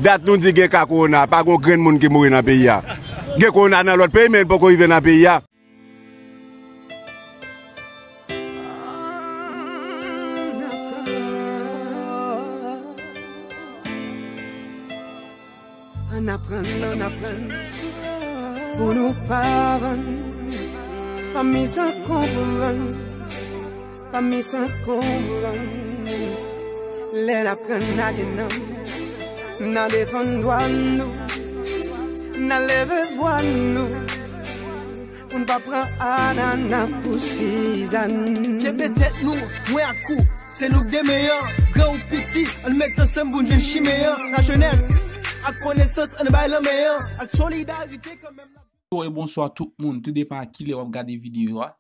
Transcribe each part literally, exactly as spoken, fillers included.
Dat nou di gen ka kowona, pa gon grenn moun ki mouri nan peyi a. Gen kowona nan lòt peyi, men l poko rive nan peyi a. Ann aprann, ann aprann pou nou pa vann, pa misankonprann, pa misankonprann. Lè n aprann lage nanm, n a defann dwa nou, n a leve vwa nou, pou n pa pran anana pou sizann. Kenbe tèt nou, mwen ak ou, se nou k de meyè. Gran ou piti, ann met ansanm pou n jwenn chimen an. Lajenès ak konesans, ann bay lanmen an. Ak solidarite kanmenm. Bonjou e bonswa tout moun, tou depan ak kilè w ap gade videyo a.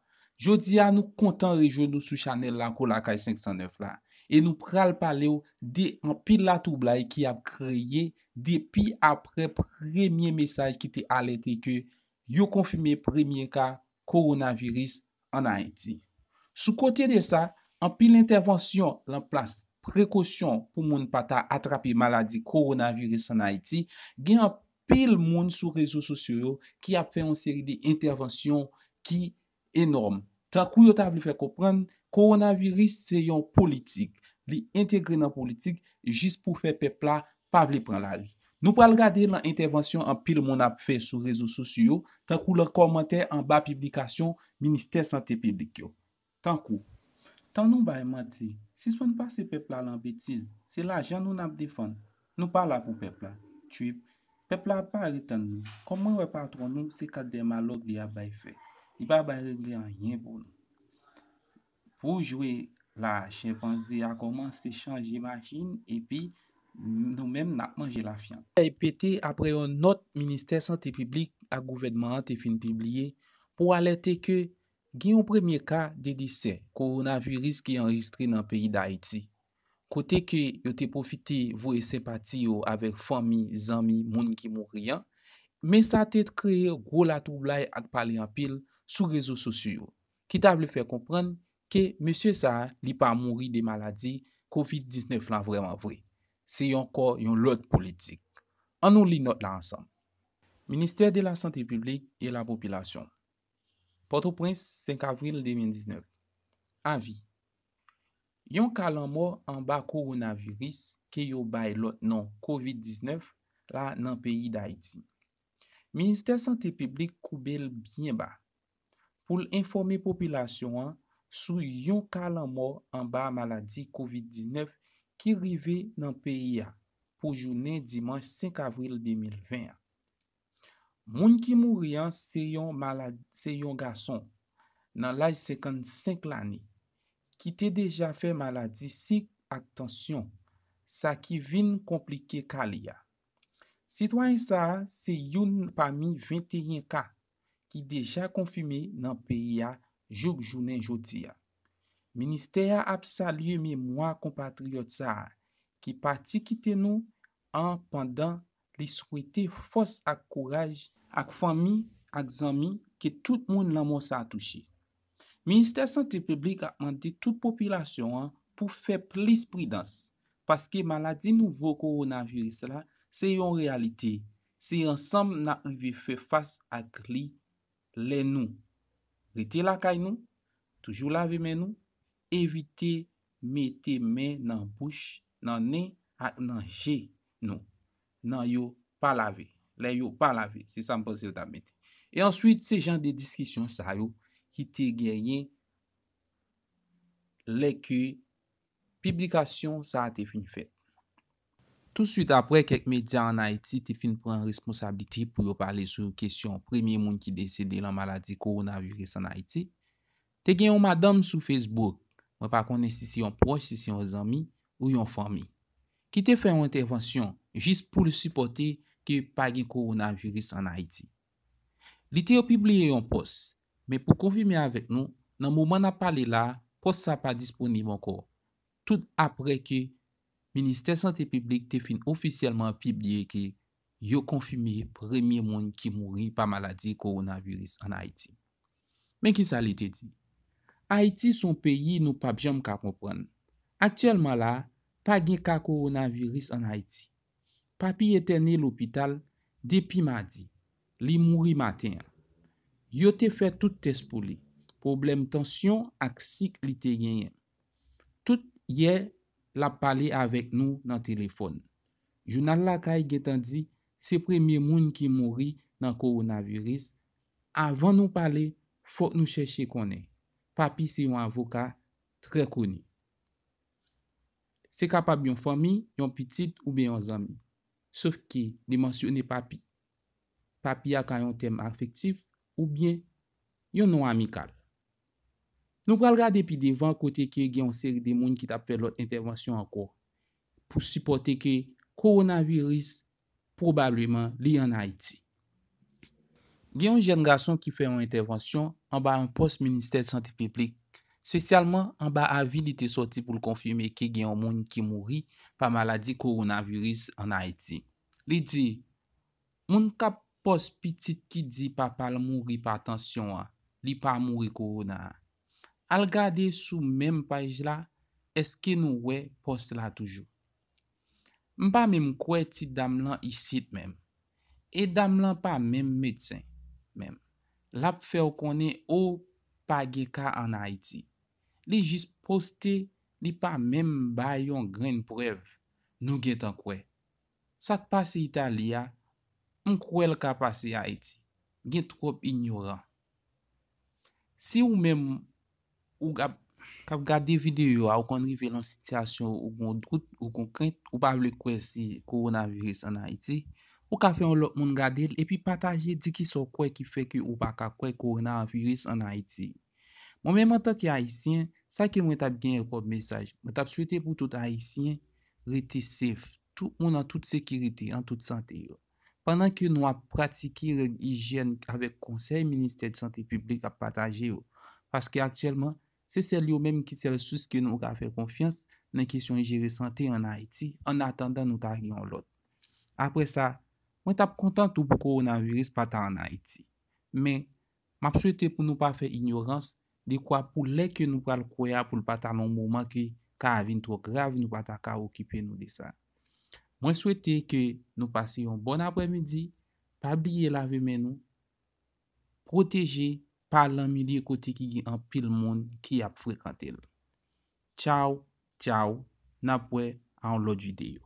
Jodi a, nou kontan rejwenn nou sou chanèl Lakou Lakay senk san nèf la. E nou pral pale w de anpil latwoublay ki ap kreye depi apre premye mesaj ki te alète ke yo konfime premye ka kowonaviris ann Ayiti. Sou kote de sa, anpil entèvansyon lan plas prekosyon pou moun pa ta atrape maladi kowonaviris ann Ayiti, gen anpil moun sou rezo sosyo yo ki ap fè yon seri de entèvansyon ki enòm. Tankou yo ta vle fè konprann, kowonaviris se yon politik. Li entegre nan politik jis pou fè pèp la pa vle pran lari. Nou pral gade lan entèvansyon anpil moun ap fè sou rezo sosyo yo, tankou lan kòmantè anba piblikasyon Ministè Sante Piblik yo. Tankou, tan nou bay manti, sispann pase pèp la lan betiz, se lajan nou n ap defann. Nou pa la pou pèp la. Tchuip, pèp la ap pare tann nou. Kòm mwen wè patwon nou, se kat dè malòg li ap bay fè. Li pa bay regle anyen pou nou. Pou jwe la, chenpanze a kòmanse chanje machin, epi nou menm n ap manje lafyant. Bagay pete apre yon nòt Ministè Sante Piblik ak gouvènman an te fin pibliye pou alète ke gen yon premye ka de desè kowonaviris ki anrejistre nan peyi Dayiti, kote ke yo te pwofite voye senpati yo avèk fanmi, zanmi moun ki mouri an, men sa te kreye gwo latwoublay ak pale anpil sou rezo sosyo yo, ki ta vle fè konprann ke mesye sa a, li pa mouri de maladi kovid diznèf lan vrèman vre. Se ankò yon lòt politik. Ann nou li nòt la ansanm. Ministère de la Santé Publique et la Population. Pòtoprens, senk avril de mil diznèf. Avi. Yon ka lanmò anba kowonaviris ke yo bay lòt non kovid diznèf la nan peyi Dayiti. Ministè Sante Piblik koube l byen ba pou l enfòme popilasyon an sou yon ka lanmò anba maladi kovid diznèf ki rive nan peyi a pou jounen dimanch senk avril de mil ven an. Moun ki mouri an se yon malad, se yon gason nan laj senkannsenk lane ki te deja fè maladi sik ak tansyon, sa ki vin konplike ka li a. Sitwayen sa a se youn pami venteyen ka ki deja konfime nan peyi a jouk jounen jodi a. Ministè a ap salye memwa konpatriyòt sa a ki pati kite nou an pandan li swete fòs ak kouraj ak fanmi ak zanmi ke tout moun lanmò sa a touche. Ministè Sante Piblik ap mande tout popilasyon an pou fè plis pridans, paske maladi nouvo kowonaviris la se yon reyalite, se ansanm n ap rive fè fas ak li lè nou rete lakay nou, toujou lave men nou, evite mete men nan bouch, nan nen ak nan je nou, nan yo pa lave, lè yo pa lave, se sa m panse yo t ap mete. E answit, se jan de diskisyon sa yo ki te genyen lè ke piblikasyon sa a te fin fèt. Tousuit apre, kèk medya ann Ayiti te fin pran responsablite pou yo pale sou kesyon premye moun ki desede lan maladi kowonaviris ann Ayiti. Te gen yon madanm sou Facebook, mwen pa konnen si se yon pwòch, si se yon zanmi ou yon fanmi, ki te fè yon entèvansyon jis pou l sipòte ke pa gen kowonaviris ann Ayiti. Li te pibliye yon pòs, men pou konfime avèk nou, nan moman n ap pale la a, pòs sa pa disponib ankò, tout apre ke Ministè Sante Piblik te fin ofisyèlman pibliye ke yo konfime premye moun ki mouri pa maladi kowonaviris ann Ayiti. Men kisa li te di? Ayiti se yon peyi nou p ap janm ka konprann. Aktyèlman la a, pa gen ka kowonaviris ann Ayiti. Papi entène lopital depi madi. Li mouri maten an. Yo te fè tout tès pou li. Pwoblèm tansyon ak sik li te genyen. Tout yè, l ap pale avèk nou nan telefòn. Jounal Lakay gentan di se premye moun ki mouri nan kowonaviris. Avan nou pale, fòk nou chèche konnen. Papi se yon avoka trè koni. Se kapab yon fanmi, yon pitit oubyen yon zanmi. Sof ke li mansyone papi. Papi a ka yon tèm afektif oubyen yon non amikal. Nou pral gade pi devan kote ke gen yon seri de moun ki t ap fè lòt entèvansyon ankò pou sipòte ke kowonaviris pwobableman li ann Ayiti. Gen yon jèn gason ki fè yon entèvansyon anba yon pòs Ministè Sante Piblik, espesyalman anba avi li te sòti pou l konfime ke gen yon moun ki mouri pa maladi kowonaviris ann Ayiti. Li di, moun k ap pòs pitit ki di papa l mouri pa tansyon an, li pa mouri kowona a. Al gade sou menm paj la, èske nou wè pòs la toujou? M pa menm kwè ti dam lan isit menm. E dam lan pa menm medsen menm. L ap fè w konnen o pa gen ka ann Ayiti. Li jis poste, li pa menm bay yon grenn prèv. Nou gentan kwè. Sa k pase Itali a, m kwè l ka pase Ayiti. Gen twòp inyoran. Si ou menm ou k ap k ap gade videyo a, ou konn rive nan sitiyasyon ou gon dout, ou gon krent, ou pa vle kwè si kowonaviris ann Ayiti, ou ka fè yon lòt moun gade l epi pataje, di kisa w kwè ki fè ke ou pa ka kwè kowonaviris ann Ayiti. Mwen menm antanke Ayisyen, sa ke mwen t ap genyen kòm mesaj, mwen t ap swete pou tout Ayisyen rete safe, tout moun an tout sekirite, an tout sante yo. Pandan ke nou ap pratike règ ijyèn avèk konsèy Ministè de Sante Piblik ap pataje yo. Paske aktyèlman, se sèl yo menm ki sèl sous ke nou ka fè konfyans nan kesyon jere sante ann Ayiti, annatandan nou ta gen yon lòt. Apre sa, mwen t ap kontan tou pou kowonaviris pa ta ann Ayiti. Men, m ap swete pou nou pa fè inyorans, dekwa pou lè ke nou pral kwè a pou l pa ta nan yon moman ke ka a vin twò grav, nou pa ta ka okipe nou de sa. Mwen swete ke nou pase yon bòn aprèmidi, pa bliye lave men nou, pwoteje, pa al nan milye kote ki gen anpil moun ki ap frekante l. Tchaw, tchaw, n ap wè a yon lòt videyo.